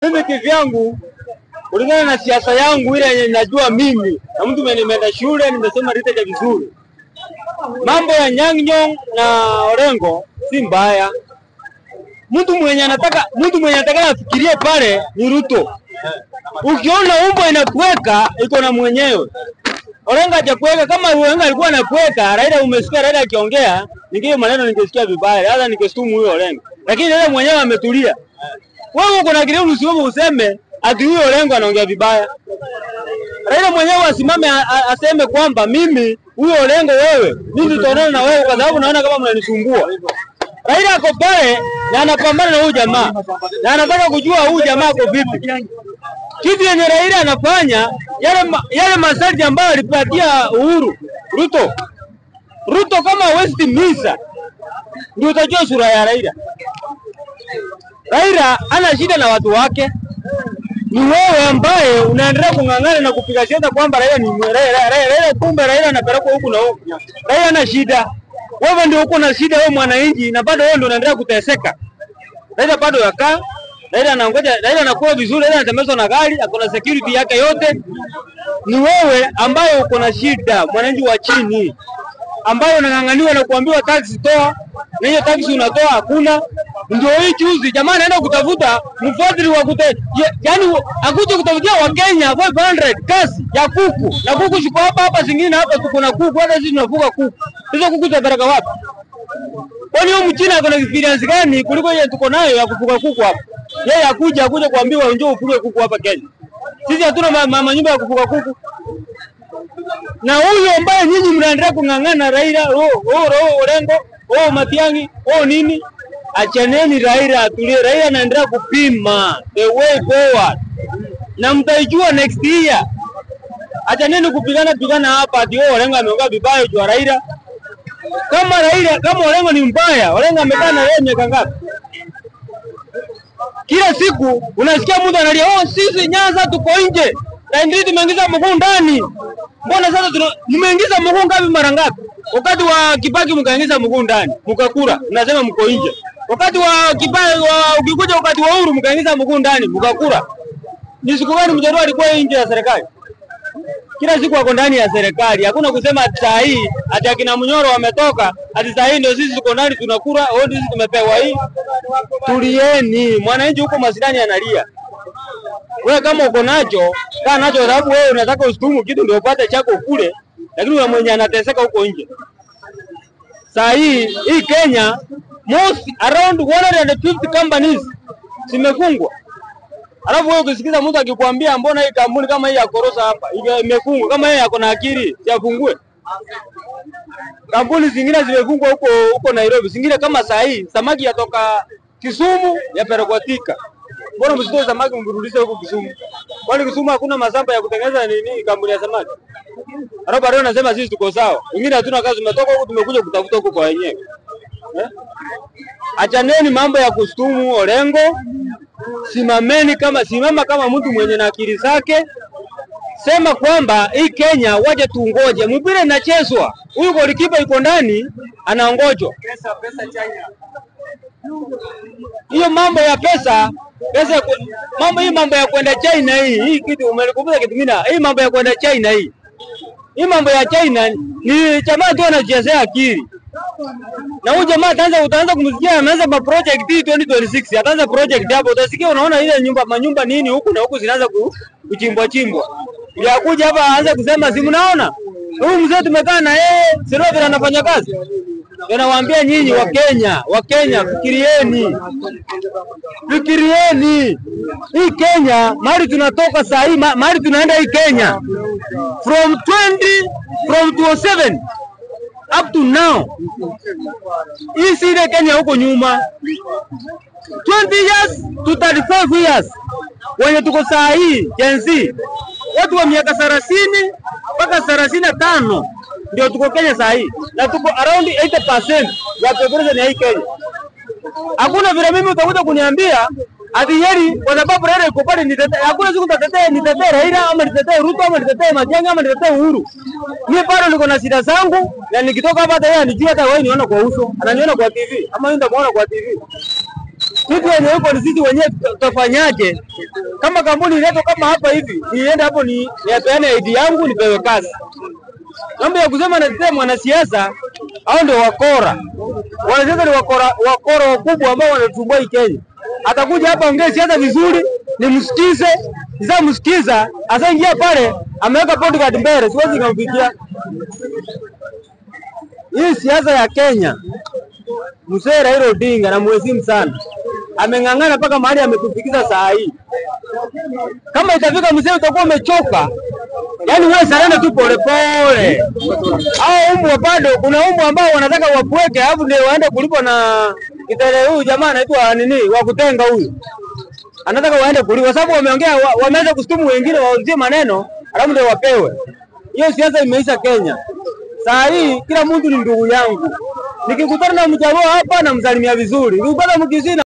Mimi kivyangu kulingana na siasa yangu ile yenye najua mimi na mtu mwenye nimeenda shule nimesoma literature vizuri, mambo ya Anyang' Nyong'o na Orengo si mbaya. Mtu mwenye anataka afikirie pale ni Ruto. Ukiona umbwa inakuweka iko na mwenyewe. Orengo hajakuweka. Kama Orengo alikuwa anakuweka Raila, umesikia Raila akiongea, ningine maneno ningesikia vibaya, hata ningestumu huyo Orengo, lakini Raila mwenyewe ametulia. Wewe uko na akili, usimame useme ati huyo Orengo anaongea vibaya. Raila mwenyewe asimame aseme kwamba mimi huyo Orengo, wewe, mimi tutaonana na wewe kwa sababu naona kama mnanisumbua. Raila ako pale na anapambana na huyu jamaa na anataka kujua huyu jamaa ako vipi. Kitu yenye Raila anafanya yale masharti ambayo alipatia Uhuru Ruto. Ruto kama hawezi timiza, ndio utajua sura ya Raila. Raila ana shida na watu wake. Ni wewe ambaye unaendelea kung'ang'ana na kupiga siasa kwamba Raila ni Raila, Raila, Raila, kumbe Raila anapelekwa huku na huku. Raila ana shida. Wewe ndio uko na shida wewe mwananchi, na bado wewe ndio unaendelea kuteseka. Raila bado yakaa. Raila anangoja, Raila anakuwa vizuri, Raila anatembezwa na gari, ako na security yake yote. Ni wewe ambaye uko na shida, mwananchi wa chini, ambaye unang'ang'aniwa na kuambiwa tax toa, na hiyo tax unatoa hakuna. Ndio hii juzi jamaa anaenda kutafuta mfadhili wa yaani akuje kutafutia Wakenya 500 kazi ya kuku, na kuku ziko hapa hapa, zingine hapa tuko na kuku, hata sisi tunafuga kuku. Hizo kuku tutapeleka wapi? Kwani huyo Mchina ako na experience gani kuliko ile tuko nayo ya kufuga kuku hapa? Yeye akuja kuambiwa njoo ufuge kuku hapa Kenya. Sisi hatuna manyumba ya kufuga kuku. Na huyo ambaye nyinyi mnaendelea kung'ang'ana Raila, oh, Orengo, oh, Matiang'i, oh, nini? Achaneni Raila atulie. Raila anaendelea kupima the way forward, na mtaijua next year. Achaneni kupigana pigana hapa ati oh, Orengo ameongea vibaya juu ya Raila. Kama Raila, kama Orengo ni mbaya, Orengo amekaa na yeye miaka ngapi? Kila siku unasikia mtu analia, "Oh, sisi Nyanza tuko nje. Na ndio tumeingiza mguu ndani." Mbona sasa tuna mmeingiza mguu ngapi mara ngapi? Wakati wa Kibaki mkaingiza mguu ndani, mkakura, mnasema mko nje. Wakati wa Kibaki wa, ukikuja wakati wa Uhuru mkaingiza mguu ndani, mkakura. Ni siku gani Mjaluo alikuwa nje ya serikali? Kila siku wako ndani ya serikali. Hakuna kusema ati saa hii ati akina Munyoro wametoka, ati saa hii ndio sisi tuko ndani tunakura, au sisi tumepewa hii. Tulieni, mwananchi huko mashinani analia. Wewe kama uko nacho, kaa nacho sababu wewe unataka usukumu kitu ndio upate chako kule, lakini wewe mwenye anateseka huko nje. Saa hii hii Kenya most around 150 companies zimefungwa. Alafu wewe ukisikiza mtu akikwambia mbona hii kampuni kama hii ya Korosa hapa imefungwa, kama yeye ako na akili si afungue? Kampuni zingine zimefungwa huko huko Nairobi, zingine kama saa hii samaki yatoka Kisumu yapelekwa Thika. Mbona msitoe samaki mrudishe huko Kisumu? Kwani Kisumu hakuna mashamba ya kutengeneza nini kampuni ya samaki? Alafu bado nasema sisi tuko sawa. Wengine hatuna kazi, tumetoka huko tumekuja kutafuta huko kwa wenyewe. Eh? Achaneni mambo ya kustumu Orengo. Simameni kama simama kama mtu mwenye na akili zake. Sema kwamba hii Kenya waje tungoje. Mpira inachezwa. Huyu golikipa yuko ndani anaongojwa. Pesa pesa China. Hiyo mambo ya pesa pesa ya mambo hii mambo ya kwenda China hii kitu umenikumbuka kitu mimi, hii mambo ya kwenda China hii. Hii mambo ya China ni jamaa tu anachezea akili. Na huyu jamaa utaanza kumsikia ameanza ma project hii 2026, ataanza project hapo, utasikia unaona ile nyumba manyumba nini huku na huku zinaanza kuchimbwa chimbwa. Ya kuja hapa aanze kusema, si mnaona? Huyu mzee tumekaa na yeye, si ndio vile anafanya kazi? Nawaambia nyinyi wa Kenya, fikirieni. Fikirieni. Hii Kenya, mahali tunatoka saa hii, mahali tunaenda hii Kenya. From 20 from 2007 up to now. Hii si ile Kenya huko nyuma. 20 years to 35 years. Wenye tuko saa hii Gen Z. Watu wa miaka 30 mpaka 35 ndio tuko Kenya saa hii. Na tuko around 80% ya population ya hii Kenya. Hakuna vile mimi utakuja kuniambia ati heri kwa sababu Raila yuko pale nitetee. Hakuna siku nitatetea nitetee Raila ama nitetee Ruto ama nitetee Matiang'i ama nitetee Uhuru. Mimi bado niko na shida zangu na nikitoka hapa hata yeye anijua, hata wewe niona kwa uso, ananiona kwa TV ama yeye ndamuona kwa TV. Kitu yenye huko ni sisi wenyewe tutafanyaje? Kama kampuni inaitwa kama hapa hivi, niende hapo ni niapeane ID yangu nipewe kazi. Mambo ya kusema natetea mwanasiasa, hao ndio wakora. Wanasiasa ni wakora, wakora wakubwa ambao wanatumbua hii Kenya. Atakuja hapa ongee siasa vizuri, nimsikize, msikiza, asaingia pale ameweka bodyguard mbele, siwezi nikamfikia. Hii siasa ya Kenya, mzee Raila Odinga namuheshimu sana, ameng'ang'ana mpaka mahali ametufikisha saa hii. Kama itafika mzee, utakuwa umechoka. Yaani wewe sarenda tu polepole. Hao umbwa bado, kuna umbwa ambao wanataka wapweke, alafu ndio waende kulipwa na kitele. Huyu jamaa anaitwa nini, wa kutenga huyu, anataka waende kulipwa sababu wameongea, wameanza kustumu wengine waozie maneno, alafu ndio wapewe. Hiyo siasa imeisha Kenya. Saa hii kila mtu ni ndugu yangu. Nikikutana na Mjaluo hapa namsalimia vizuri, nikikutana Mkisii